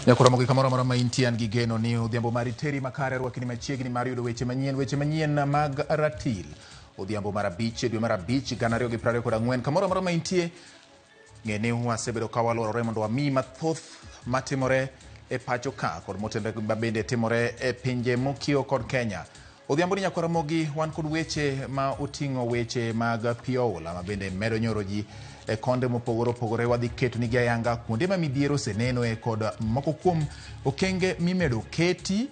Nyakoromogi kamoro amora ma intie an gi geno ni odhiambo mari teri makare rwakni machiegni mar yudo weche manyien, weche manyien mag ratil. Odhiambo mar 5 e dwe mar 5 2024 kamoro amora ma intie ng'e ni wasebedo ka walworore mondo wamiyi mathoth matimore e pacho ka kod motenre ma bende timore e pinje mokiewo kod Kenya. Odhiambo ni nyakwar Ramogi wan kod weche ma oting'o weche mag pi oula ma bende medo nyoro ji e konde mopogore opogore. Wadhi keto nigi ayanga kuonde ma midhiero osenenoe kod moko kuom okenge mimedo keti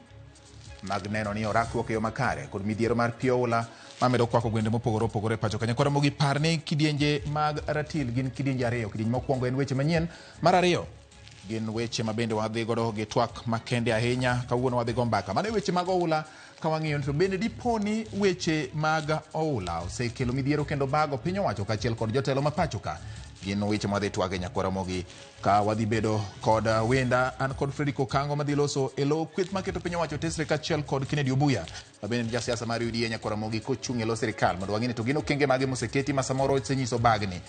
mag neno ni orakruok e yo makare kod midhiero mar pi oula mamedo kwako gwenge mopogore opogore e pacho ka. Nyakwar Ramogi, par ni kidienje mag ratil gin kidienje ariyo. Kidienje mokwongo en weche manyien, mar ariyo gin weche ma bende wadhi godo gi twak makende ahinya. Kawuono wadhi go mbaka mano e weche mag oula ka wang'iyo to bende dipo ni weche mag oula osekelo midhiero kendo bago piny owacho kaachiel kod jotelo ma pacho ka. Gin weche ma wadhi twage nyakwar Ramogi ka wadhi bedo kod wenda an kod Fredrick Okango madhi loso e lo kweth maketo piny owacho tesre kaachiel kod Kennedy Obuya ma bende en jasiasa mar UDA nyakwar Ramogi kochung' e lo sirikal mondo wang'e ni to gin okenge mage moseketi ma samoro osenyiso bagni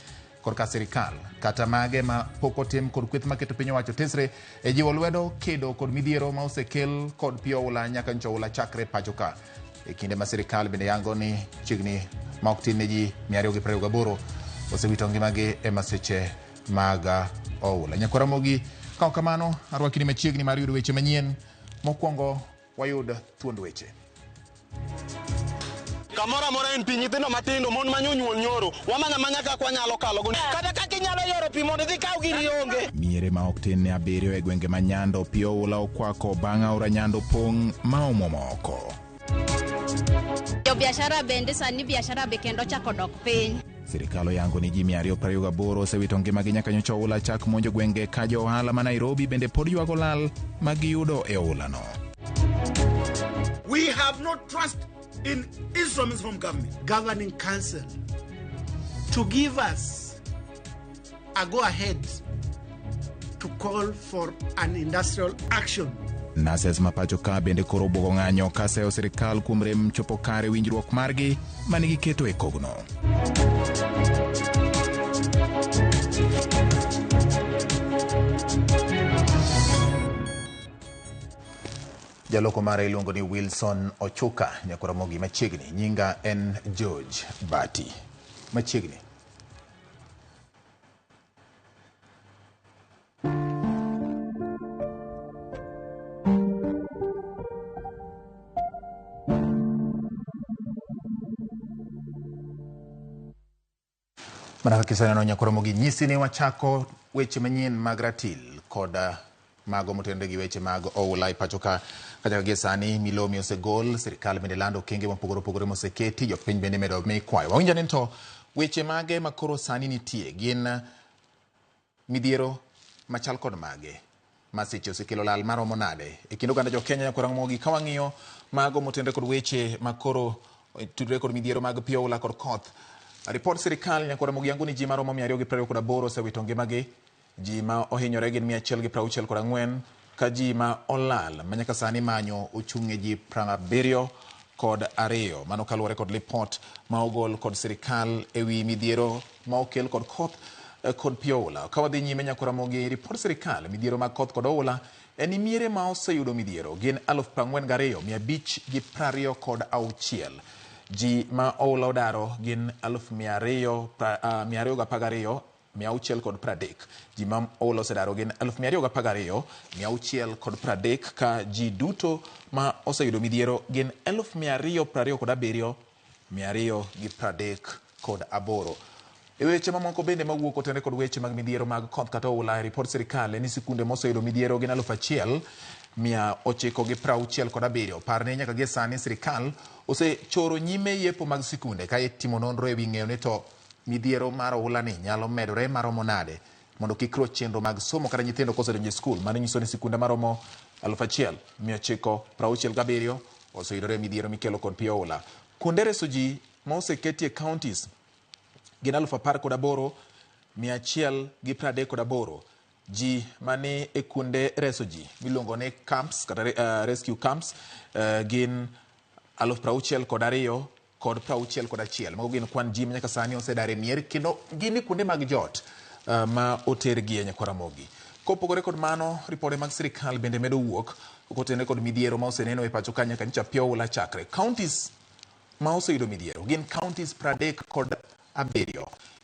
korka sirikal kata mage ma pok otim kod kweth maketo piny owacho tesre e jiwo lwedo kedo kod midhiero ma osekel kod pi oula nyaka nyocha oula chakre pacho ka e kinde ma sirikal bende yango ni chiegni ma ok tin ne ji 228 osewito ngimagi e masiche mag oula. Nyakwar Ramogi, ka ok kamano arwakini machiegni mar yudo weche manyien. Mokwongo wayud thuond weche. Kamoro amora en pi, nyithindo matindo, mon ma nyonyuol nyoro, wamanya manya kaka wanyalo kalo go. Kata kaka inyalo yoro pi mondo idhi kaw giri onge. Miere ma ok tin ne 7 e gwenge ma Nyando pi oula okwako bang' aora Nyando pong' ma omuomo oko. Jo biashara bende sani biashara be kendo ochako dok piny. Sirikal oyango ni ji 228 osewito ngimagi nyaka nyocha oula chak monjo gwenge ka jo ohala ma Nairobi bende pod ywago lal ma giyudo e oulano. We have no trust in instruments from government. Governing Council to give us a go-ahead to call for an industrial action. Nurses ma pacho ka bende koro obwogo ng'anyo ka seyo sirikal kuom rem chopo kare winjruok margi mane giketo e kogno. Jaloko mare iluongo ni Wilson Ochuka, nyakwar Ramogi machiegni. Nyinga en George Bati. Machiegni. Mana kaka iseneno nyakwar Ramogi, nyisi ni wachako weche manyien mag ratil kod mago motenore gi weche mag oula e pacho ka. Kachaka gie sani milome osegol, sirikal bende lando okenge mopogore opogore moseketi, jopiny bende imedo mi kwayo. Wawinjo ni to weche mage ma koro sani nitie gin midhiero machal kod mage? Masiche osekelo lal maromo nade e kind oganda jo Kenya? Nyakwar Ramogi, ka wang'iyo mago motenore kod weche ma koro tudore kod midhiero mag pi oula kod koth. Ripod sirikal nyakwar Ramogi yango ni ji maromo 228 osewito ngimagi, ji ma ohinyore gin 164, ka ji ma olal ma nyaka sani manyo ochung' e ji 72. Mano kaluwore kod lipot ma ogol kod sirikal e wi midhiero ma okel kod koth kod pi oula. Ka wadhi nyime nyakwar Ramogi, ripod sirikal midhiero mag koth kod oula en ni miere ma oseyudo midhiero gin 42,526. Ji ma oula odaro gin aluf mia ariyo mia ariyo gi apar gariyo, mia auchiel kod pradek. Ji ma oula osedaro gin aluf mia ariyo gi apar gariyo, mia auchiel kod pradek, ka ji duto ma oseyudo midhiero gin eluf mia ariyo prariyo kod abiriyo, mia ariyo gi pradek kod aboro. E weche mamoko bende mawuok otenre kod weche mag midhiero mag koth kata oula e ripod sirikal en ni sikunde moseyudo midhiero gin aluf achiel mia ochiko gi prauchiel kod abiriyo. Par ni nyaka gie sani sirikal osechoro nyime yepo mag sikunde ka itimo nonro e wi ng'eyo ni to midhiero mar oula ni nyalo medore maromo nade mondo kik roch chenro mag somo kata nyithindo kosedonjo e skul. Mano nyiso ni sikunde maromo aluf achiel mia ochiko prauchiel gi abiriyo oseyudore e midhiero mikelo kod pi oula. Kuonde reso ji ma oseketi e counties gin aluf apar kod aboro mia achiel gi pradek kod aboro. Ji mani e kuonde reso ji miluongo ni camps kata rescue camps gin aluf prauchiel kod ariyo kod prauchiel kod achiel. Mago gin kwan ji ma nyaka sani osedar e mier kendo gin e kuonde mag jot ma otergie nyakwar Ramogi. Kopogore kod mano, ripode mag sirikal bende medo wuok kotenore kod midhiero ma oseneno e pacho ka nyaka nyocha pi oula chakre. Counties ma oseyudo midhiero gin counties 37.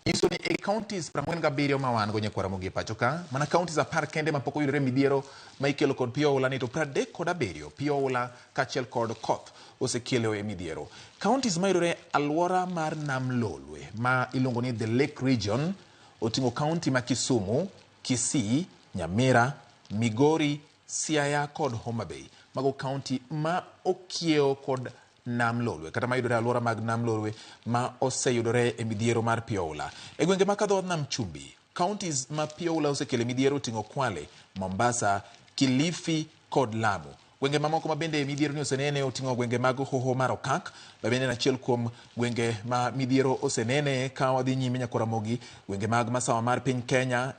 Nyiso ni e counties 47 ma wan go nyakwar Ramogi e pacho ka, mana counties 10 kende ma pok oyudore midhiero ma ikelo kod pi oula ni to 37 pi oula kaachiel kod koth osekelo e midhiero. Counties mayudore alwora mar Nam Lolwe ma iluongo ni the Lake Region oting'o county ma Kisumu, Kisii, Nyamira, Migori, Siaya kod Homa Bay. Mago county ma okiewo kod Nam Lolwe kata mayudore alwora mag Nam Lolwe ma oseyudore e midhiero mar pi oula. E gwenge ma kadho Nam Chumbi, counties ma pi oula osekelo e midhiero oting'o Kwale, Mombasa, Kilifi kod Lamu. Gwenge mamoko ma bende midhiero ni osenene oting'o gwenge mag Hoho mar Okak, ma bende en achiel kuom gwenge ma midhiero osenene ka wadhi nyime nyaka Ramogi, gwenge mag masawa mar piny Kenya,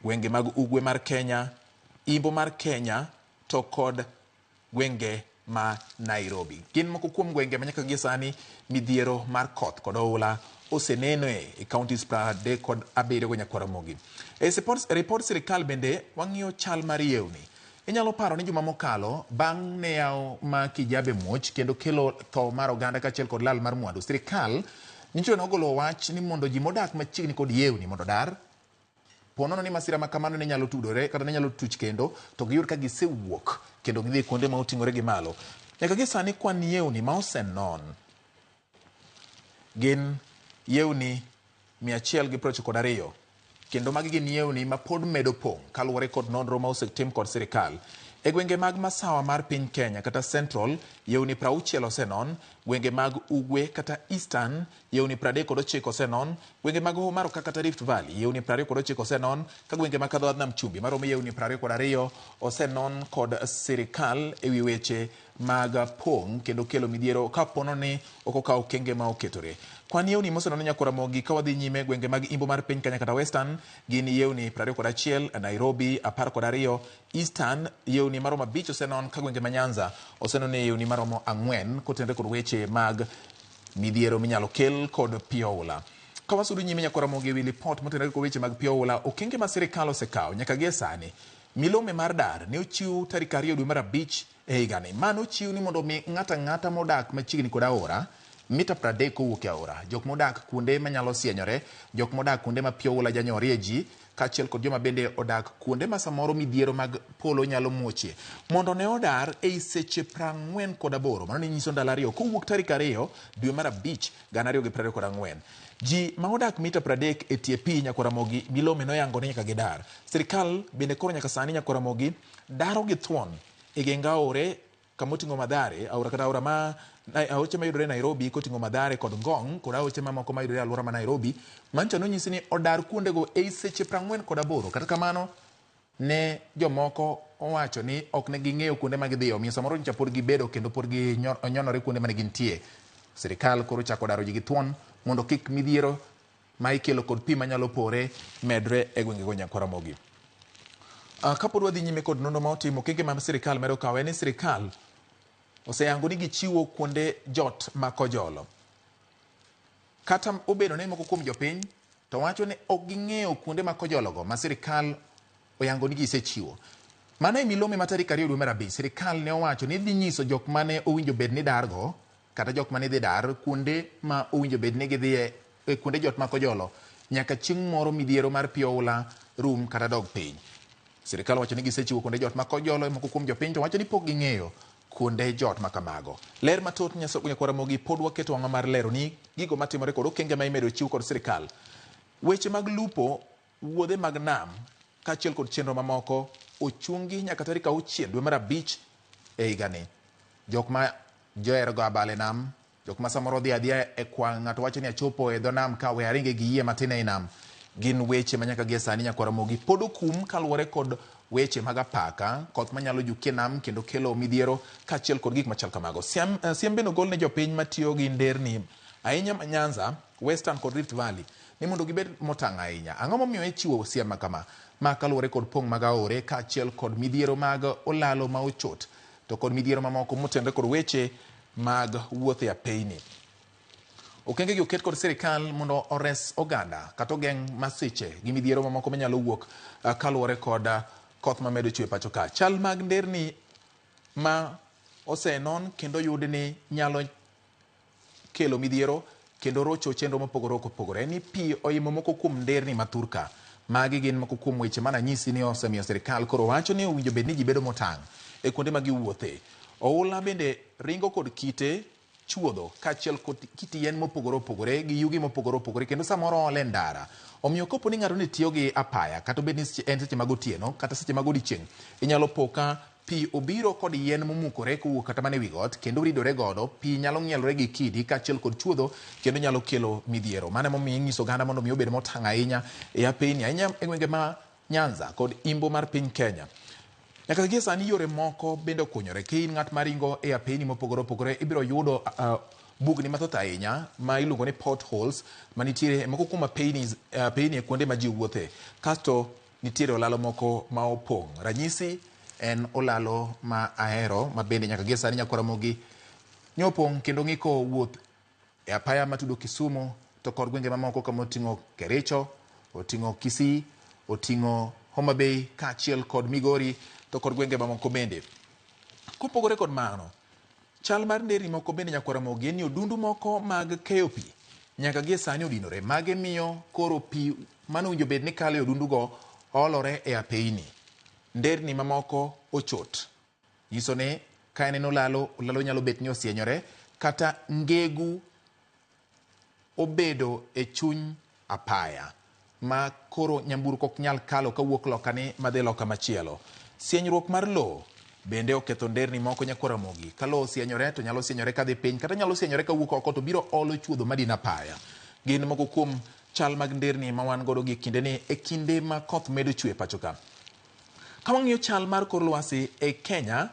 gwenge mag ugwe mar Kenya, imbo mar Kenya to kod gwenge ma Nairobi. Gin moko kuom gwenge ma nyaka gie sani midhiero mar koth kod oula osenenoe e counties 37 go nyakwar Ramogi. E report sirikal bende wang'iyo chal mar yewni. Inyalo paro ni juma mokalo bang' ne yawo ma Kijabe muoch kendo kelo tho mar oganda kaachiel kod lal mar mwandu, sirikal nyocha nogolo wach ni mondo ji modak machiegni kod yewni mondo odar. Ponono ni masira ma kamano ne nyalo tudore kata ne nyalo tuch kendo to giyud ka gisewuok kendo gidhi kuonde ma oting'ore gi malo. Nyaka gi sani kwan yewni ma osenon gin yewni 192 kendo magi gin yewni ma pod medo pong' kaluwore kod nonro ma osetim kod sirikal. E gwenge mag masawa mar piny Kenya kata Central, yewni 60 osenon, gwenge mag Ugwe kata Eastern, yewni 39 osenon, gwenge mag Hoho mar Okak kata Rift Valley, yewni 29 osenon, ka gwenge mag Kadho Nam Chumbi maromo yewni 22 osenon kod sirikal ewi weche mag pong' kendo kelo midhiero kapono ni ok okaw okenge ma oketore. Kwan yewni mosenon nyakwar Ramogi ka wadhi nyime gwenge mag imbo mar piny Kenya kata Western gin yewni 21, Nairobi 12, Eastern yewni maromo 5 osenon ka gwenge ma Nyanza osenon e yewni maromo 4 kotenore kod weche mag midhiero minyalo kel kod pi oula. Ka wasudo nyime nyakwar Ramogi ewi lipot motenore kod weche mag pi oula, okenge ma sirikal osekawo nyaka gie sani, milome mar dar ne ochiw tarik 2 dwe mar 5 e higani. Ma nochiw ni mondo mi ng'ato ang'ata modak machiegni kod aora, mita 30 kowuok e aora, jok modak kuonde manyalo sienyore, jok modak kuonde ma pi oula janyorie ji, kaachiel kod joma bende odak kuonde ma samoro midhiero mag polo nyalo muochie, mondo ne odar ei seche 48, mano ne nyiso ndalo 2 kowuok tarik 2 dwe mar 5 2024. Ji ma odak mita 30 e tie pi nyakwar Ramogi milome noyango ni nyaka gidar. Sirikal bende koro nyaka sani nyakwar Ramogi daro gi thuon e geng aore kamoting'o Mathare, aora kata aora ma aoche mayudore Nairobi koting'o Mathare kod Ngong kod aoche mamoko mayudore e alwora ma Nairobi, mancho nonyisi ni odar kuondego ei seche 48. Kata kamano ne jomoko owacho ni ok ne ging'eyo kuonde ma gidhiyo, omiyo samoro nyocha pod gibedo kendo pod ginyonore kuonde mane gintie. Sirikal koro chako daro ji gi thuon mondo kik midhiero ma ikelo kod pi manyalo pore medre e gwengego nyakwar Ramogi. Kapod wadhi nyime kod nonro ma otimo, okenge ma sirikal medo kawo en ni sirikal oseyango ni gichiwo kuonde jot ma Kojolo. Kata obedo ni moko kuom jopiny to wacho ni ok ging'eyo kuonde ma Kojologo ma sirikal oyango ni gisechiwo. Mano e milome ma tarik 2 dwe mar 5, sirikal ne owacho ni dhi nyiso jok mane owinjo bed ni dargo kata jok mane dhi dar kuonde ma owinjo bed ni gidhiye e kuonde jot ma Kojolo nyaka chieng' moro midhiero mar pi oula rum kata dog piny. Sirikal wacho ni gisechiwo kuonde jot ma Kojolo, moko kuom jopiny to wacho ni pok ging'eyo kuonde jot ma kamago. Ler mathoth nyakwar Ramogi pod waketo wang'wa mar lero ni gigo matimore kod okenge ma imedo chiw kod sirikal. Weche mag lupo, wuodhe mag nam kaachiel kod chenro mamoko ochungi nyaka tarik 6 dwe mar 5 e higani. Jok ma johero go abal e nam, jok ma samoro dhi adhiya e kwang' ng'ato wacho ni achopo e dho nam ka we aringe gi yie matin ei nam. Gin weche ma nyaka gie sani nyakwar Ramogi pod okum kaluwore kod weche mag apaka, koth manyalo jukie nam kendo kelo midhiero kaachiel kod gik machal kamago. Siem bende ogol ne jopiny matiyo gi nderni ahinya ma Nyanza, Western kod Rift Valley ni mondo gibed motang' ahinya. Ang'o momiyo ichiwo siem ma kama? Ma kaluwore kod pong' mag aore kaachiel kod midhiero mag olalo ma ochot to kod midhiero mamoko motenore kod weche mag wuoth e apeyni. Okenge gi oket kod sirikal mondo ores oganda kata ogeng' masiche gi midhiero mamoko manyalo wuok kaluwore kod koth mamedo chwe pacho ka. Chal mag nderni ma osenon kendo yud ni nyalo kelo midhiero kendo rocho chenro mopogore opogore ni pi oimo moko kuom nderni ma thurka. Magi gin moko kuom weche mananyisi ni osemiyo sirikal koro wacho ni owinjo bed ni ji bedo motang' e kuonde ma giwuothe. Oula bende ringo kod kite chuodho kaachiel kod kit yien mopogore opogore gi yugi mopogore opogore kendo samoro ole ndara. Omiyo kapo ni ng'ato ne tiyo gi apaya kata obed ni en seche mag otieno kata seche mag odiochieng', inyalo po ka pi obiro kod yien momukore kowuok kata mana ewi got kendo ridore godo, pi nyalo ng'ielore gi kidi kaachiel kod chuodho kendo nyalo kelo midhiero. Mano emomiyo inyiso oganda mondo mi obed motang' ahinya e apeyni, ahinya e gwenge ma Nyanza kod Imbo mar piny Kenya. Nyaka gie sani yore moko bende okunyore. Ka in ng'at maringo e apeyni mopogore opogore, ibiro yudo bugni mathoth ahinya ma iluongo ni potholes manitiere e moko kuom apeyni e kuonde ma ji wuothe. Kasto nitiere olalo moko ma opong'. Ranyisi en olalo ma Ahero ma bende nyaka gie sani nyakwar Ramogi ne opong' kendo ng'iko wuoth e apaya matudo Kisumu to kod gwenge mamoko kama oting'o Kericho, oting'o Kisii, oting'o Homa Bay kaachiel kod Migori to kod gwenge mamoko bende. Kopogore kod mano, chal mar nderni moko bende nyakwar Ramogi en ni odundu moko mag keyo pi nyaka gie sani odinore. Magi miyo koro pi manowinjo bed ni kalo e odundugo olore e apeyni. Nderni mamoko ochot. Nyiso ni ka en olalo, olalo nyalo bet ni osienyore kata ngegu obedo e chuny apaya ma koro nyamburko ok nyal kalo kawuok loka ni madhi loka machielo. Sienyruok mar lowo bende oketho nderni moko nyakwar Ramogi. Ka lowo osienyore to nyalo sienyore kadhi piny kata nyalo sienyore kawuok oko to biro olo chuodho madino apaya. Gin moko kuom chal mag nderni ma wan godo gi kinde ni e kinde ma koth medo chwe pacho ka. Ka wang'iyo chal mar kor lwasi e Kenya,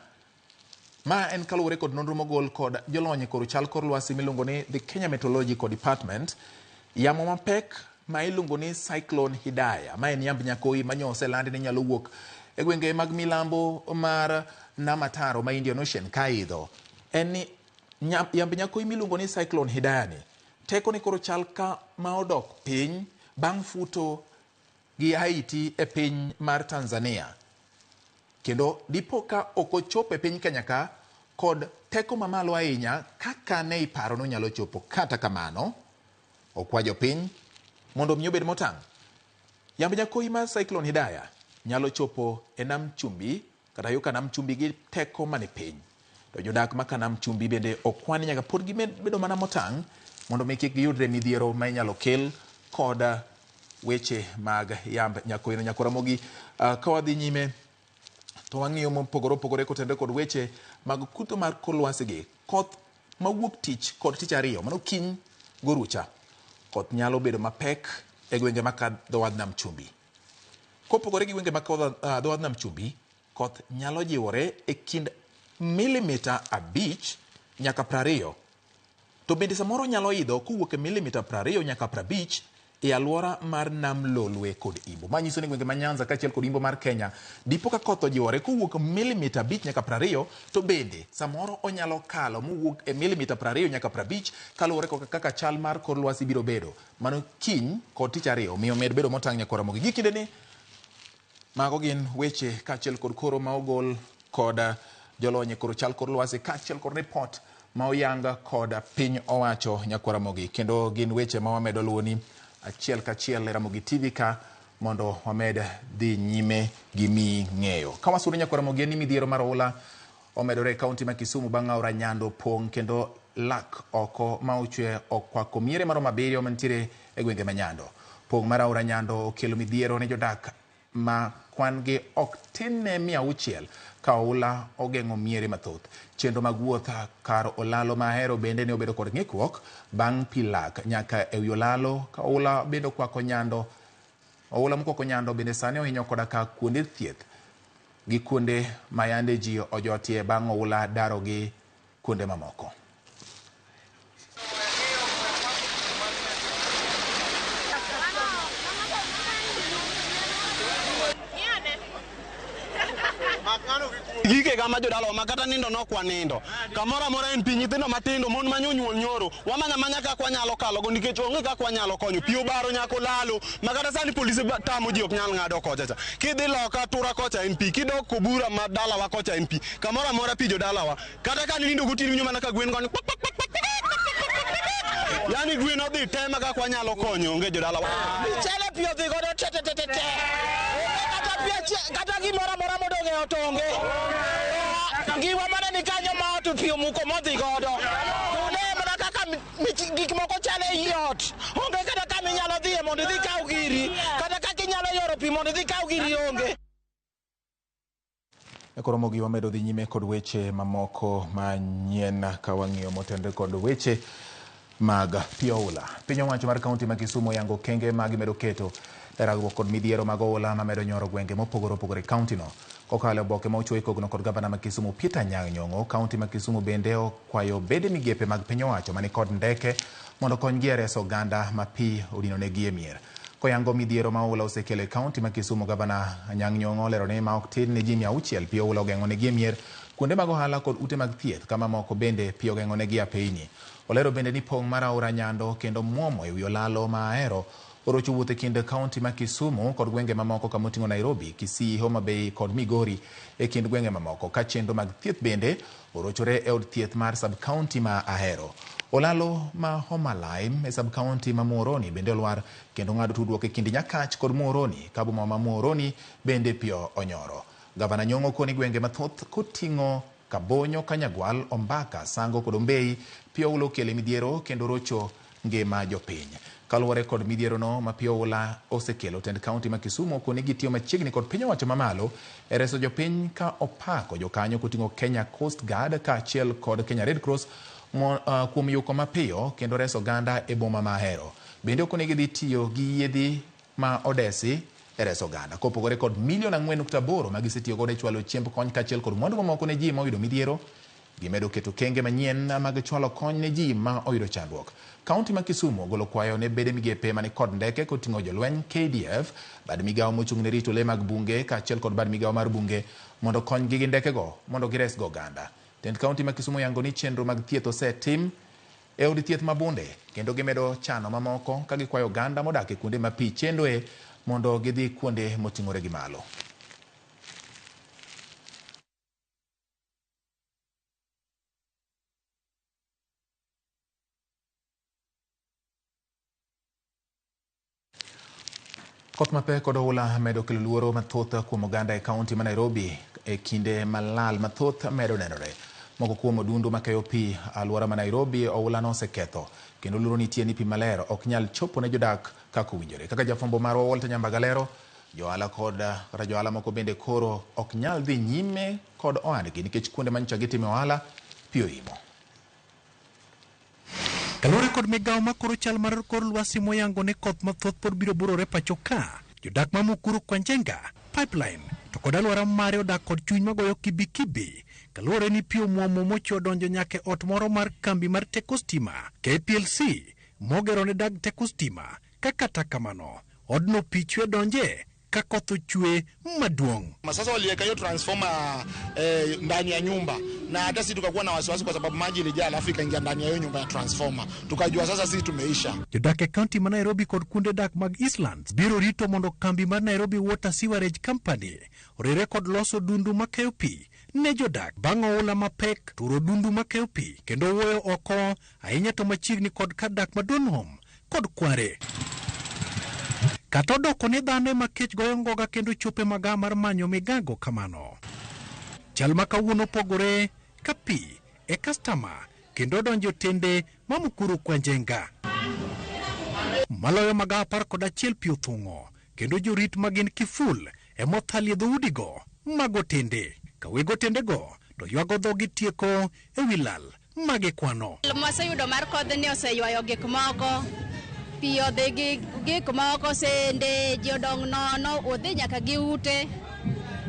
ma en kaluwore kod nonro mogol kod jolony e kor chal kor lwasi miluongo ni The Kenya Meteorological Department, yamo mapek ma iluongo ni Cyclone Hidaya, ma en yamb nyakoi manyo oselandi ni nyalo wuok e gwenge mag milambo mar Nam Ataro ma Indian Ocean ka idho, en ni yamb nyakoi miluongo ni Cyclone Hidaya ni tekone koro chal ka ma odok piny bang' futo gi Haiti e piny mar Tanzania. Kendo dipo ka ok ochopo e piny Kenya ka kod teko mamalo ahinya kaka ne iparo ni onyalo chopo. Kata kamano, okwa jopiny mondo mi obed motang'. Yamb nyakoi mar Cyclone Hidaya nyalo chopo e nam chumbi kata yo ka nam chumbi gi teko mane piny. To jodak ma ka nam chumbi bende okwa ni nyaka pod gimed bedo mana motang' mondo mi kik giyudre midhiero ma inyalo kel kod weche mag yamb nyakoino. Nyakwar Ramogi, ka wadhi nyime to wang'iyo mopogore opogore kotenore kod weche mag kutho mar kor lwasi gi. Koth mawuok tich kod tich ariyo, mano kiny gorucha, koth nyalo bedo mapek e gwenge ma ka dho wadh nam chumbi. Kopogore gi gwenge ma ka dho wadh nam chumbi, koth nyalo jiwore e kind milimita 5 nyaka 20. To bende samoro nyalo idho kowuok e milimita 20 nyaka 50 e alwora mar nam Lolwe kod Imbo. Ma nyiso ni gwenge ma Nyanza kaachiel kod Imbo mar Kenya dipo ka koth ojiwore kowuok milimita 5 nyaka 20, to bende samoro onyalo kalo mowuok e milimita 20 nyaka 50 kaluwore kod kaka chal mar kor lwasi biro bedo. Mano kiny kod tich ariyo, omiyo med bedo motang' nyakwar Ramogi. Gi kindeni mago gin weche kaachiel kod koro ma ogol kod jolony e koro chal kor lwasi kaachiel kod ripot ma oyang kod piny owacho nyakwar Ramogi. Kendo gin weche ma wamedo luwoni achiel kachiel e Ramogi TV ka mondo wamed dhi nyime gi miyi ng'eyo. Ka wasudo nyakwar Ramogi en ni midhiero mar oula omedore e kaunti ma Kisumu bang' aora Nyando pong' kendo lak oko ma ochwe okwako miere maromo 7 mantiere e gwenge ma Nyando. Pong' mar aora Nyando okelo midhiero ne jodak ma kwan gi ok tin ne 600 ka oula ogeng'o miere mathoth. Chenro mag wuoth kar olalo ma Ahero bende ne obedo kod ng'ikruok bang' pi lak nyaka e wi olalo ka oula bende okwako Nyando. Oula mokwako Nyando bende sani ohinyo koda ka kuonde thieth gi kuonde ma yande ji ojotie bang' oula daro gi kuonde mamoko. Gige gama jodalawa ma kata nindo nok wanindo. Kamoro amora en pi, nyithindo matindo, mon ma nyonyuol nyoro. Wamanya manya kaka wanyalo kalogo nikech onge kaka wanyalo konyo. Pi obaro nyaka olalo ma kata sani polise tamo ji ok nyal ng'ado kocha cha. Kidhi loka tura kocha en pi, kidok Kobura ma dalawa kocha en pi. Kamoro amora pi jodalawa. Kata ka nindo gotieno iwinjo mana ka gwen goni. Yani gwen odhi te ma kaka wanyalo konyo onge jodalawa. Michele pi odhi godo te te te te te. Kata pi kata gimoro amora modong' e ot onge. Giwa mana ni kanyo ma ot pi omuko modhi godo. Une mana kaka gik moko chalo ei ot. Onge kata kama inyalo dhiye mondo idhi kaw giri. Kata kaka inyalo yoro pi mondo idhi kaw giri onge. Koro mogi wamedo dhi nyime kod weche mamoko manyien ka wang'iyo motenore kod weche mag pi oula. Piny owacho mar kaunti ma Kisumu oyango okenge ma gimedo keto e ragruok kod midhiero mag oula mamedo nyoro gwenge mopogore opogore e kaunti no. Kokalo e oboke ma ochiw e kogno kod gavana ma Kisumu Peter Anyang' Nyong'o, kaunti ma Kisumu bende okwayo bede migepe mag piny owacho mani kod ndeke mondo okonygi e reso oganda ma pi odinonegi e mier. Koyango midhiero ma oula osekelo e kaunti ma Kisumu, gavana Anyang' Nyong'o olero ni ma ok tin ne ji 600 pi oula ogeng'onegi e mier, kuonde mag ohala kod ute mag thieth, kama moko bende pi ogeng'onegi apeyni. Olero bende ni pong' mar aora Nyando kendo muomo ewi olalo ma Ahero orocho wuoth e kind kaunti ma Kisumu kod gwenge mamoko kamoting'o Nairobi, Kisii, Homa Bay kod Migori e kind gwenge mamoko, ka chenro mag thieth bende orochore e od thieth mar sub-county ma Ahero. Olalo ma Homa Lime e sub-county ma Muhoroni bende olwar kendo ng'ado tudruok e kind Nyakach kod Muhoroni, ka boma ma Muhoroni bende pi onyoro. Gavana Nyong'o koni gwenge mathoth koting'o Kabonyo, Kanyagwal, Ombaka, Sango kod Ombei pi oula okelo midhiero kendo rocho ngima jopiny. Kaluwore kod midhiero no ma pi oula osekelo, tend kaunti ma Kisumu koni gitiyo machiegni kod piny owacho mamalo e reso jopiny ka opako jokanyo koting'o Kenya Coast Guard kaachiel kod Kenya Red Cross kuom yuko mapiyo kendo reso oganda e boma ma Ahero. Bende okoni gidhi tiyo gi yiedhi ma odesi e reso oganda. Kopogore kod milion 4.8 ma gisetiyo godo e chwalo chiemb kony kaachiel kod mwandu mamoko ne ji ma oyudo midhiero, gimedo keto kenge manyien mag chwalo kony ne ji ma oyudo chandruok. Kaunti ma Kisumu ogolo kwayo ne bede migepe mani kod ndeke koting'o jolweny KDF, bad migawo mochung' ne rito le mag bunge kaachiel kod bad migawo mar bunge mondo konygi gi ndekego mondo giresgo oganda. Tend kaunti ma Kisumu oyango ni chenro mag thieth osetim e od thieth ma Bunde kendo gimedo chano mamoko ka gikwayo oganda modak e kuonde ma pi chendoe mondo gidhi kuonde moting'ore gi malo. Koth mapek kod oula medo kelo luoro mathoth kuom oganda e kaunti ma Nairobi e kinde malal mathoth medo nenore. Moko kuom odundu makeyo pi alwora ma Nairobi oula noseketho kendo luoro nitie ni pi maler ok nyal chopo ne jodak kaka owinjore. Kaka jafwambo marwa Walter Nyambaga lero, johala kod kata johala moko bende koro ok nyal dhi nyime kod ohandgi nikech kuonde manyocha gitime ohala pi oimo. Kaluwore kod migawo makoro chal mar kor lwasi moyango ni koth mathoth pod biro burore pacho ka, jodak ma Mukuru Kwanjenga, Pipeline to kod alwora mare odak kod chuny magoyo kibikibi kaluwore ni pi omuomo mochwe odonjo nyaka e ot moro mar kambi mar teko stima KPLC mogero ne dag teko stima ka kata kamano odno pi chwe donje ka koth ochwe maduong'. Sasa waliweka hiyo transformer ndani ya nyumba na hata sisi tukakuwa na wasiwasi kwa sababu maji ilijaa alafu ikaingia ndani ya hiyo nyumba ya transformer. Tukajua sasa sisi tumeisha. Jodak e kaunti ma Nairobi kod kuonde dak mag Eastlands biro rito mondo kambi mar Nairobi Water Sewerage Company orire kod loso dundu makeyo pi ne jodak bang' oula mapek turo dundu makeyo pi kendo wuoyo oko ahinya to machiegni kod kar dak ma Donholm kod Kware. Kata odoko ni dhano ema kech goyo ngoga kendo chope maga mar manyo migago kamano. Chal ma kawuono opogore ka pi e kastama kendo odonjo tende ma Mukuru Kwanjenga. Maloyo maga 11 pi othung'o kendo jorit magin kiful emothalie dhoudigo mag otende. Ka weg otendego to ywago dhogi tieko e wi lal magikwano. Mwaseyudo mar kodhni oseywayo gik moko, pi odhi gi gik moko sende, ji odong' nono, odhi nyaka gi ute.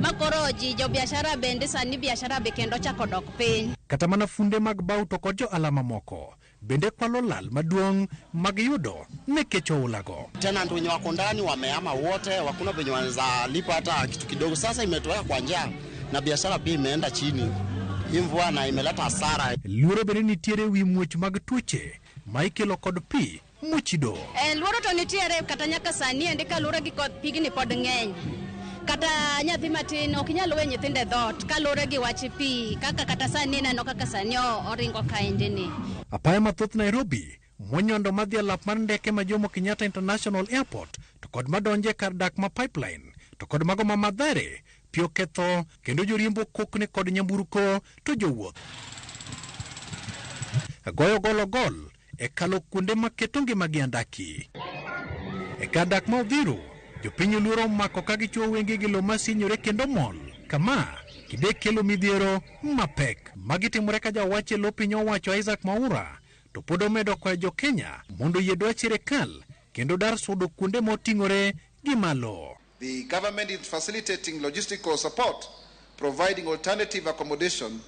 Ma koro ji jobiashara bende sani biashara be kendo ochako dok piny. Kata mana funde mag bao to kod johala mamoko bende kwalo lal maduong' magiyudo nikech oulago. Tenant wenye wako ndani wamehama wote, hakuna venye wanaweza lipa hata kitu kidogo. Sasa imetoweka kwa njaa. Na biashara pia imeenda chini. Hii mvua na imeleta hasara. Luoro bende nitiere wi muoch mag tuoche ma ikelo kod pi mochido. Luoro to nitiere kata nyaka sani endi kaluwore gi koth pigni pod ng'eny. Kata nyathi matin ok nyal we nyithindo e dhoot kaluwore gi wach pi kaka kata sani ineno kaka sani oringo kaendi ni. Apaya mathoth Nairobi monyondo madhi e lap mar ndeke ma Jomo Kenyatta International Airport to kod madonje kar dak ma Pipeline to kod mago ma Mathare pi oketho kendo joriembo kokni kod nyamburko to jowuoth goyo golo gol e kalo kuonde maketo ngimagi andaki. E kar dak ma Uthiru, jopiny oluoro omako ka gichuo wenge gi lo masinyore kendo mol. Kama kinde kelo midhiero mapek. Magi timore ka jawach e lo piny owacho Isaac Mwaura to pod omedo kwayo jo-Kenya mondo oyie dwach sirikal kendo dar sudo kuonde moting'ore gi malo. The government is facilitating logistical support, providing alternative accommodation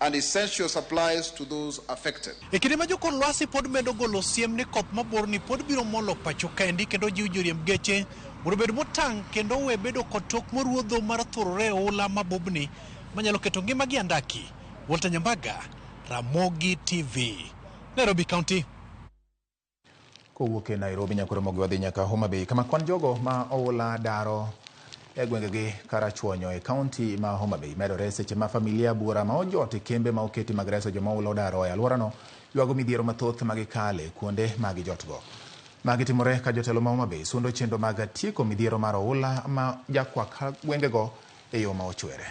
and essential supplies to those affected. E kinde ma jokor lwasi pod medo golo siem ni koth maborni pod biro molo pacho kaendi kendo jiw joriemb geche mondo obed motang' kendo owe bedo kod tok moruodho mar thurore e oula mabubni manyalo keto ngimagi andaki. Walter Nyambaga, Ramogi TV, Nairobi County. Kowuok e Nairobi nyaka Ramogi wadhi nyaka Homa Bay kama kwan jogo ma oula daro e gwengegi Karachuonyo e kaunti ma Homa Bay medore seche ma familia buora ma ojot e kembe ma oketi mag reso joma oula odaro e alworano ywago midhiero mathoth ma gikale kuonde ma gijotgo. Magi timore ka jotelo ma Homa Bay sundo chenro mag tieko midhiero mar oula ma jakwak gwengego e yo ma ochwere.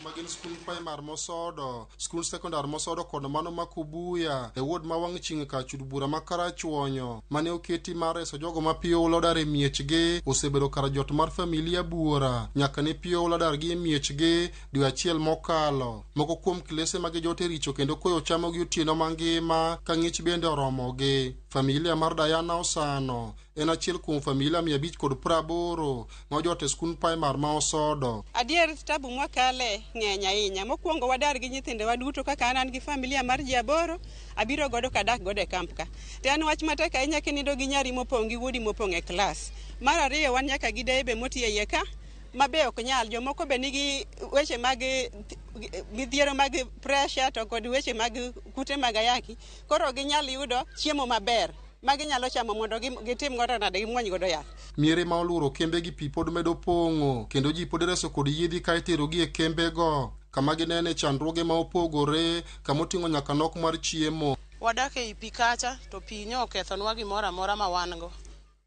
Magin skul primar Mosodo, skul sekondar Mosodo kod mano ma Kubuya e ward ma wang' chieng' kar chud bura ma Karachuonyo mane oketi mar reso jogo ma pi oula odar e miechgi osebedo kar jot mar familia buora nyaka ne pi oula dargi e miechgi dwe achiel mokalo. Moko kuom klese ma gijote richo kendo koyo chamogi otieno mangima ka ng'ich bende oromogi. Familia mar Diana Osano en achiel kuom familia 580 ma ojot e skul primar ma Osodo. Adier tabu mwakale ng'eny ahinya. Mokwongo wadar gi nyithindowa duto kaka an gi familia mar ji 8 abiro godo kadak godo e kamp ka. To en wach matek ahinya kinindo gi nyari mopong' gi wuodi mopong' e klas. Mar ariyo wan nyaka gi deye be moti e iye ka ma be ok nyal. Jomoko be nigi weche mag midhiero mag pressure to kod weche mag kute mag ayaki. Koro ginyal yudo chiemo maber ma ginyalo chamo mondo gitim godo nade gimuony godo yath. Miere ma oluoro kembe gi pi pod medo pong'o kendo ji pod ireso kod yiedhi ka iterogi e kembego kama ginene chandruoge ma opogore kama oting'o nyaka nok mar chiemo. Wadak ei pi kacha to pi nyo okethonwa gimoro amora ma wan go.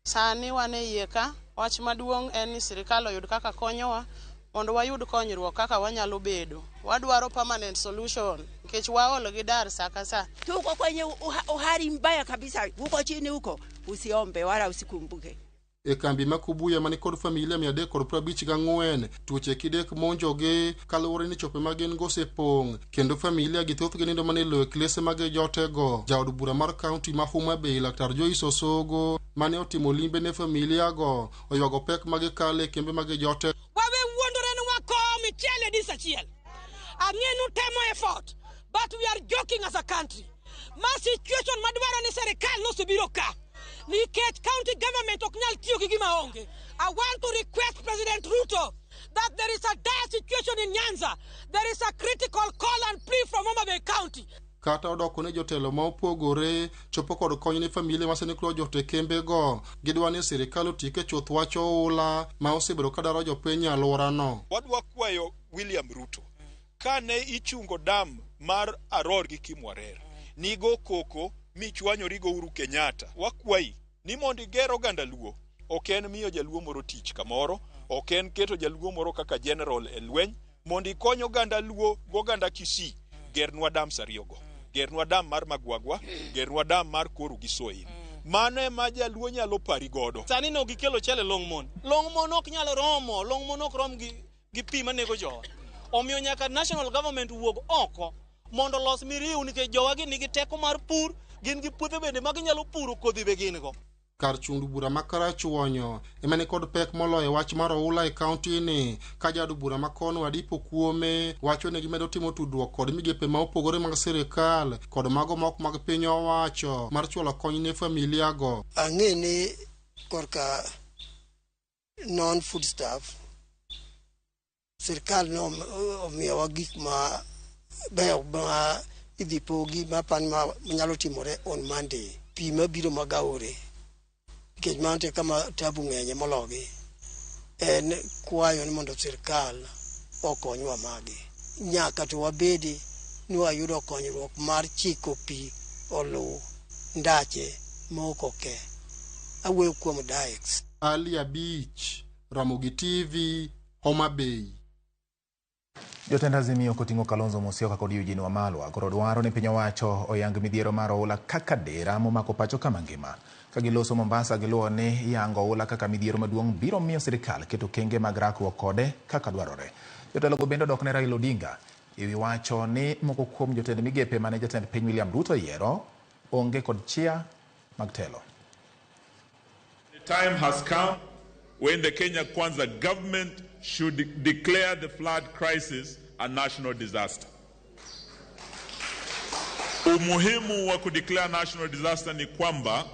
Sani wan e iye ka, wach maduong' en ni sirikal oyud kaka konyowa mondo wayud konyruok kaka wanyalo bedo. Wadwaro permanent solution nikech waol gi dar sa ka sa. Tuko kwenye uhali mbaya kabisa, huko chini huko, usiombe wala usikumbuke. E kambi ma Kubuya mani kod familia 354 tuoche kidek monjogi kaluwore ni chope ma gin go osepong' kendo familia gi thothgi nindo mana e lowo e klese ma gijotego. Jaod bura mar kaunti ma Homa Bay Laktar Joyce Osogo mane otimo limbe ne familia go oywago pek ma gikale e kembe ma gijote. Wawe wuondore ni wakowo michele dis achiel. Ang'e ni utemo effort, but we are joking as a country. Ma situation madwaro ni serikal nosebiro ka. Nikech county government ok nyal tiyo gi gima onge. I want to request President Ruto that there is a dire situation in Nyanza. There is a critical call and plea from Homa Bay County. Kata odoko ne jotelo ma opogore chopo kod kony ne familia ma sani koro ojot e kembego, gidwa ni sirikal otiek e chuth wach oula ma osebedo ka daro jopiny e alworano. Wadwa kwayo William Ruto kane ichungo dam mar Aror gi Kimwarer, nigo koko michwanyori go Uhuru Kenyatta. Wakwayi ni mondo iger oganda Luo. Ok en miyo jaluo moro tich kamoro, ok en keto jaluo moro kaka general e lweny, mondo ikony oganda Luo goganda Kisii. Gernwa dams ariyogo. Gernwa dam mar Magwagwa, gernwa dam mar Koru gi Soin. Mano ema jaluo nyalo pari godo. Sani no gikelo chele long mon. Long mon ok nyal romo, long mon ok rom gi pi manego jowa. Omiyo nyaka national government wuog oko mondo los miriu nikech jowa gi nigi teko mar pur, gin gi puothe bende ma ginyalo puro kodhi be gin go. Kar chung bura ma Karachuonyo ema ni kod pek moloyo wach mar oula e kaunti ni ka jaod bura ma kono Adipo Kuome wacho ni gimedo timo tudruok kod migepe ma opogore mag sirikal kod mago mok mag piny owacho mar chwalo kony ne familia go. Ang'e ni korka non food staff Sirkal no omiyowa gik ma beyo ma idhi pogi ma apani ma nyalo timore on Monday. Pi mabiro mag aore nikech mano te kama tabu ng'enye mologi. En kwayo ni mondo sirkal okonywa magi. Nyaka to wabedi ni wayudo konyruok mar chiko pi oluw ndache mok oke. Awuoyo kuom dikes. Ali Abich, Ramogi TV, Homa Bay. Jotend Azimio koting'o Kalonzo Musyoka kod Eugene Wamalwa koro dwaro ni piny owacho oyang midhiero mar oula kaka dera momako pacho kama ngima. Ka giloso Mombasa giluwo ni yango oula kaka midhiero maduong' biro miyo sirikal keto kenge mag rakruok kode kaka dwarore. Jotelogo bende odok ne Raila Odinga ewi wacho ni moko kuom jotend migepe mane jatend piny William Ruto oyiero onge kod chia mag telo. The time has come when the Kenya Kwanza government should declare the flood crisis a national disaster. Umuhimu wa kudeclare national disaster ni kwamba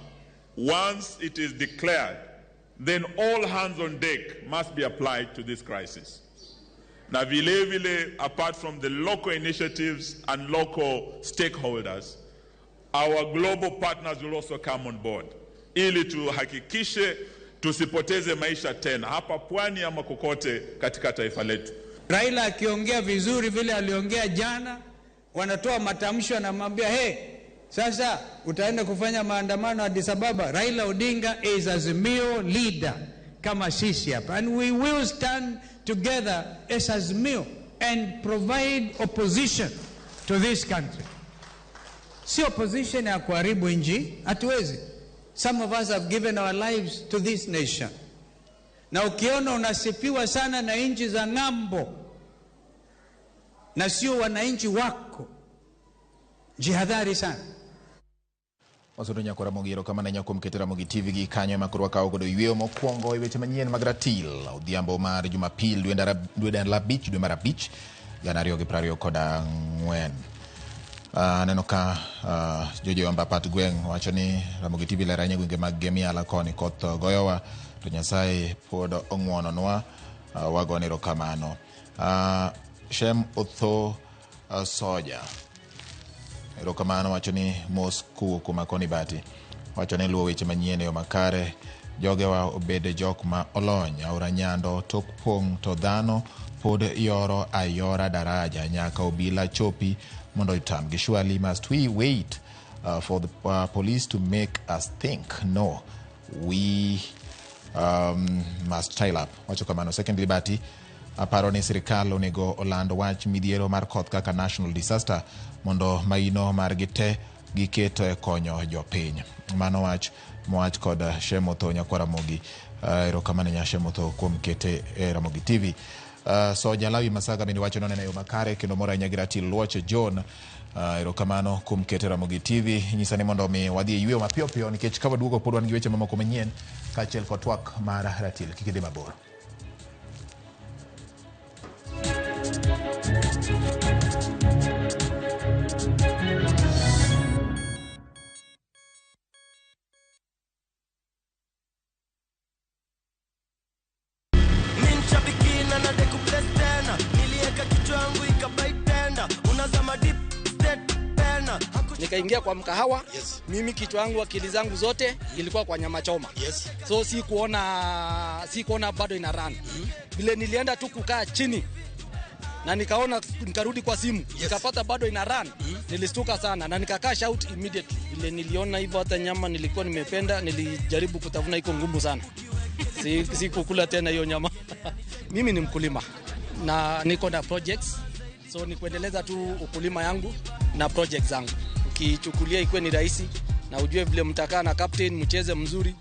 once it is declared, then all hands on deck must be applied to this crisis. Na vile vile, apart from the local initiatives and local stakeholders, our global partners will also come on board ili tuhakikishe tusipoteze maisha tena hapa pwani ama kokote katika taifa letu. Raila akiongea vizuri vile aliongea jana, wanatoa matamsho, anamwambia hey, sasa utaenda kufanya maandamano Addis Ababa. Raila Odinga is Azimio leader kama sisi hapa, and we will stand together as Azimio and provide opposition to this country. Si opposition ya kuharibu nchi, hatuwezi. Some of us have given our lives to this nation. Na ukiona unasifiwa sana na nchi za ng'ambo na sio wananchi wako, jihadhari sana. Wasudo nyako Ramogi, erokamano ahinya kuom keto Ramogi TV gi kanyo ema koro wakawo godo yweyo mokwongo e weche manyien mag ratil odhiambo mar Jumapil dwe 5 dwe mar 5 2024. Aneno ka Jojo Wamba Pat Gweng' wacho ni Ramogi TV ler ahinya gwenge mag Gemiala koni koth goyowa to Nyasaye pod ong'wononwa, wagone erokamano. Shem Otho Soja erokamano wacho ni mos kowuok kuma koni bati wacho ni luwo weche manyien e yo makare jogewa obed jok ma olony. Aora Nyando tok pong' to dhano pod yoro ayora daraja nyaka obila chopi mondo otamgi. Surely must we wait for the police to make us think? No, we must style up. Wacho kamano. Secondly, Bati aparo ni sirikal onego oland wach midhiero mar koth kaka national disaster mondo maino margi te giket e konyo jopiny. Mano wach mowach kod Shemotho Nyakwar Ramogi. Erokamano nya Shemotho kuom kete e Ramogi TV. Soja Lawi Masaga bende wacho noneno e yo makare kendo moro ahinya gi ratil Luoche John. Erokamano kuom kete Ramogi TV. Nyisa ni mondo mi wadhi e yweyo mapiyo piyo nikech ka waduogo pod wan gi weche mamoko manyien kaachiel kod twak mar ratil. Kik idhi mabor. Nikaingia kwa mkahawa. Yes. Mimi kichwa yangu akili zangu zote ilikuwa kwa nyama choma. Yes. So si kuona bado ina run. Vile nilienda tu kukaa chini na nikaona, nikarudi kwa simu. Yes. Nikapata bado ina run. Nilistuka sana na nikacash out immediately. Vile niliona hivyo hata nyama nilikuwa nimependa, nilijaribu kutafuna, iko ngumu sana. Si kukula tena hiyo nyama. Mimi ni mkulima na niko na projects. So ni kuendeleza tu ukulima yangu na projects zangu. Ukichukulia ikuwe ni rahisi na ujue vile mtakaa na captain mcheze mzuri,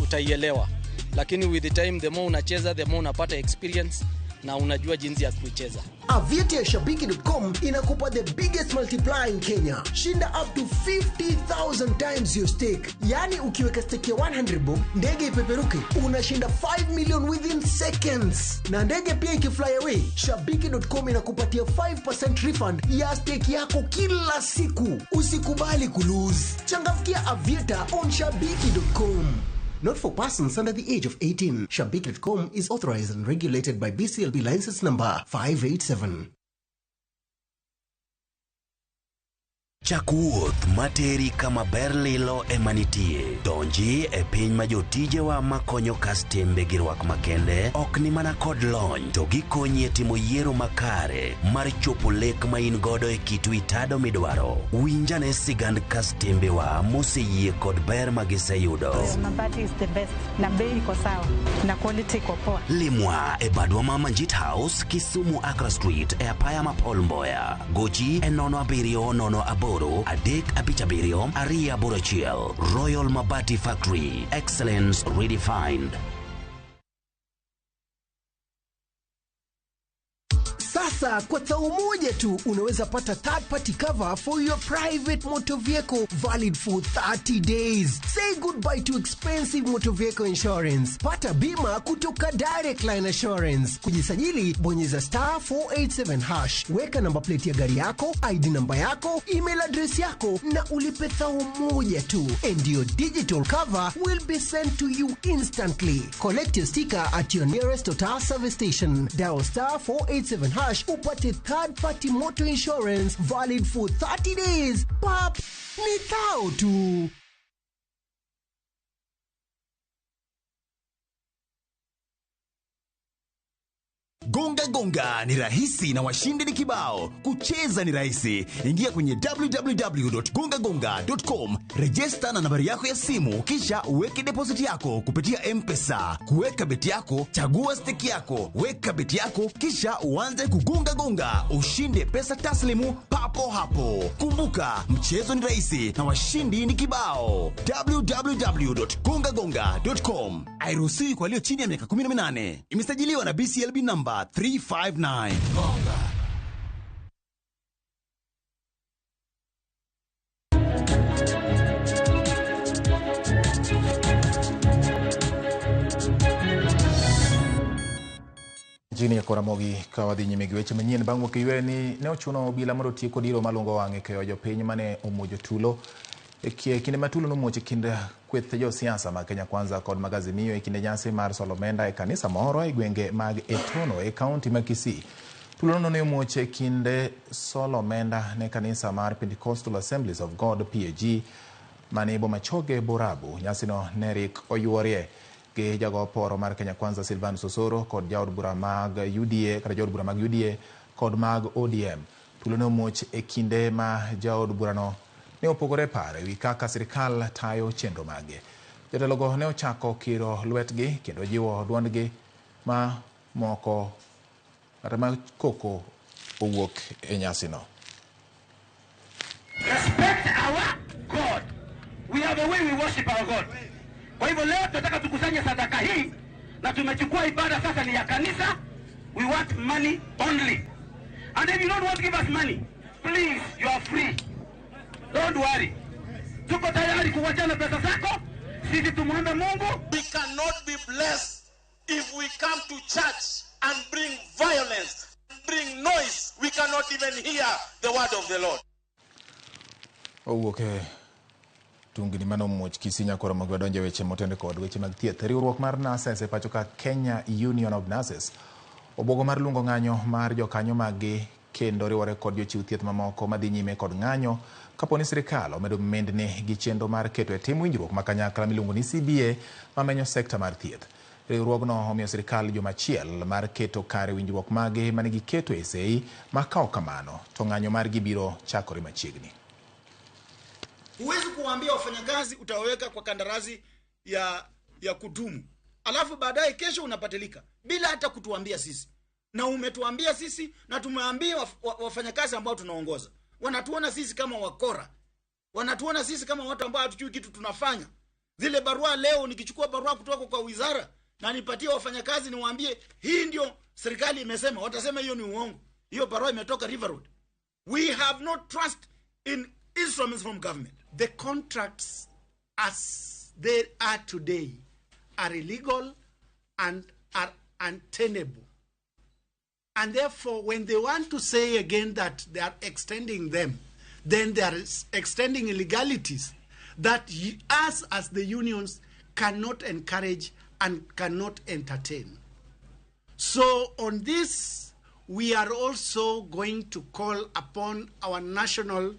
utaielewa. Lakini with the time, the more unacheza, the more unapata experience na unajua jinsi ya kuicheza. Aviator Shabiki.com inakupa the biggest multiplier in Kenya. Shinda up to 50,000 times your stake. Yani ukiweka stake ya 100 bob, ndege ipeperuke, unashinda 5 million within seconds. Na ndege pia ikifly away, Shabiki.com inakupatia 5% refund ya stake yako kila siku. Usikubali kulose. Changamkia Aviator on Shabiki.com. Not for persons under the age of 18. Shabiki.com is authorized and regulated by BCLB license number 587. Chak wuoth materi kama ber lilo ema nitie. Donji e piny ma jotijewa makonyo kastembe gi rwak makende ok ni mana kod lony to gikonyi e timo yiero makare mar chopo lek ma in godo e kit wi tado midwaro. Winjane sigand kastembewa moseyie kod ber ma giseyudo. Mabati is the best na bei iko sawa na quality iko poa. Limwa e badwa ma Manjit House, Kisumu Accra Street e apaya ma Paul Mboya. Gochi e 07 08 357 281. Royal Mabati Factory. Excellence redefined. Sasa kwa thao moja tu unaweza pata third party cover for your private motor vehicle valid for 30 days. Say goodbye to expensive motor vehicle insurance. Pata bima kutoka Direct Line Assurance. Kujisajili, bonyeza star 487 hash. Weka namba plate ya gari yako, ID namba yako, email address yako na ulipe thao moja tu. And your digital cover will be sent to you instantly. Collect your sticker at your nearest Total service station. Dial star 487 hash upate third party motor insurance valid for 30 days. Pap, ni thao tu. Gonga gonga ni rahisi na washindi ni kibao. Kucheza ni rahisi. Ingia kwenye www.gongagonga.com, rejesta na nambari yako ya simu, kisha uweke deposit yako kupitia M-Pesa. Kuweka beti yako, chagua stake yako, weka beti yako, kisha uanze kugonga gonga, ushinde pesa taslimu papo hapo. Kumbuka, mchezo ni rahisi na washindi ni kibao. www.gongagonga.com. Hairuhusiwi kwa walio chini ya miaka 18. Imesajiliwa na BCLB namba 359. Jini ya Koramogi ka wadhi nyime gi weche manyien bang' wuok e ywe ni ne ochuno obila mondo otiek kod iro malungo wang'e keyo jopiny mane omonjo tulo e kinde ma tulo nomuoch e kind kweth josiasa mag Kenya Kwanza kod mag Azimio e kinde nyasi mar solo omenda e kanisa moro e gwenge mag Etono e kaunti ma Kisii. Tulono ne omuoch e kinde solo omenda ne kanisa mar Pentecostal Assemblies of God PAG mane Bomachoge Borabu. Nyasino ne rik oyuorie gi jago poro mar Kenya Kwanza Silvanus Osoro kod jaod bura mag UDA kata jaod bura mag UDA kod mag ODM. Tulo ne omuoch e kinde ma jaod burano ne opogore paro ewi kaka sirikal tayo chenro mage. Jotelogo ne ochako kiro lwetgi kendo jiwo duondgi ma moko kata ma koko owuok e nyasino. Respect our God. We have a way we worship our God. Kwa hivyo leo tunataka tukusanye sadaka hii na tumechukua ibada sasa ni ya kanisa. We want money only. And if you don't want to give us money, please, you are free. Don't worry. Tuko tayari kuwachana pesa zako. Sisi tumuombe Mungu. We cannot be blessed if we come to church and bring violence, bring noise. We cannot even hear the word of the Lord. Owuok e tungni mane omuoch Kisii nyakoro wadonjo e weche motende kod weche mag thieth. Riwruok mar nurses e pacho ka Kenya Union of Nurses obwogo mar luongo ng'anyo mar jokanyo maggi kendo riwore kod jochiw thieth mamoko madhi nyime kod ng'anyo kapo ni sirikal omedo mindni gi chenro mar keto e tim winjruok ma kanyakla miluongo ni CBA mamenyo sekta mar thieth. Riwruogno omiyo sirikal juma achiel mar keto kare winjruok mage mane giketo e sei ma ka ok kamano to ng'anyo margi biro chakore machiegni. Huwezi kuwaambia wafanyakazi utawaweka kwa kandarasi ya kudumu, alafu baadaye kesho unapatilika bila hata kutuambia sisi. Na umetuambia sisi na tumeambia wafanyakazi ambao tunaongoza. Wanatuona sisi kama wakora. Wanatuona sisi kama watu ambao hatujui kitu tunafanya. Zile barua leo nikichukua barua kutoka kwa wizara na nipatie wafanyakazi niwaambie hii ndio serikali imesema, watasema hiyo ni uongo. Hiyo barua imetoka River Road. We have no trust in instruments from government. The contracts as they are today are illegal and are untenable. And therefore, when they want to say again that they are extending them, then they are extending illegalities that us as the unions cannot encourage and cannot entertain. So on this, we are also going to call upon our national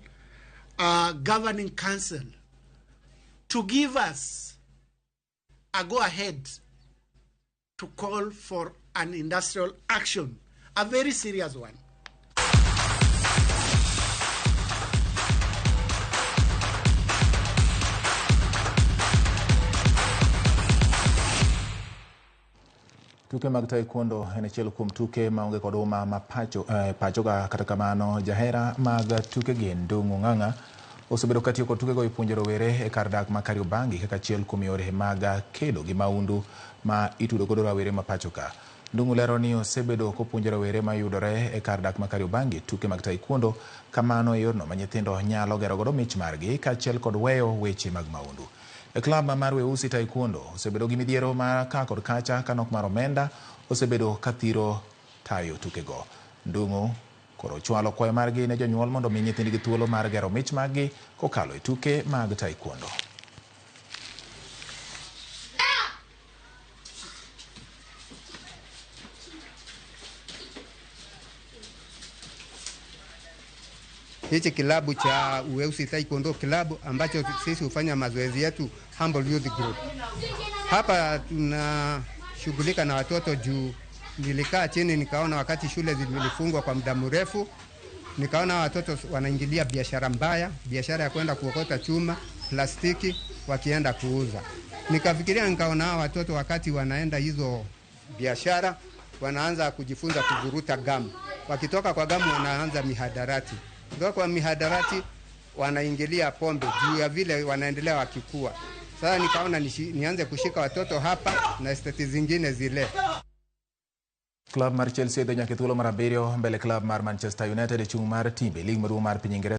governing council to give us a go-ahead to call for an industrial action, a very serious one. Tuke mag taekwondo en achiel kuom tuke maonge kod huma ma pacho, pachoka. Kata kamano, jahera mag tukegi Ndung'u Ng'ang'a osebedo katiyo kod tukego e puonjo rowere e kar dak ma Kariobangi kaka achiel kuom yore mag kedo gi mahundu ma itudo godo rawere ma pacho ka. Ndung'u lero ni osebedo kopuonjo rowere mayudore e kar dak ma Kariobangi tuke mag taekwondo kamano e yorno ma nyithindo nyalo gero godo mich margi kaachiel kod weyo weche mag mahundu. E klab mar Weusi Taekwondo osebedo gi midhiero mar ka kod kacha ka nok mar omenda osebedo ka thiro tayo tukego. Ndung'u koro chwalo kwayo margi ne jonyuol mondo omi nyithindgi thuolo mar gero mich maggi kokalo e tuke mag taekwondo. Hichi kilabu cha Ueusi Taekwondo Club ambacho sisi hufanya mazoezi yetu Humble Youth Group. Hapa tunashughulika na watoto juu nilikaa chini nikaona wakati shule zilifungwa kwa muda mrefu, nikaona watoto wanaingilia biashara mbaya, biashara ya kwenda kuokota chuma, plastiki wakienda kuuza. Nikafikiria nikaona watoto wakati wanaenda hizo biashara wanaanza kujifunza kuvuruta gamu. Wakitoka kwa gamu wanaanza mihadarati. Kutoka kwa mihadarati wanaingilia pombe juu ya vile wanaendelea wakikua. Sasa nikaona nianze kushika watoto hapa na esteti zingine zile. Club mar Chelsea idho nyaka e thuolo mar abiriyo mbele club mar Manchester United e chung' mar timbe lig maduong' mar piny Ingresa.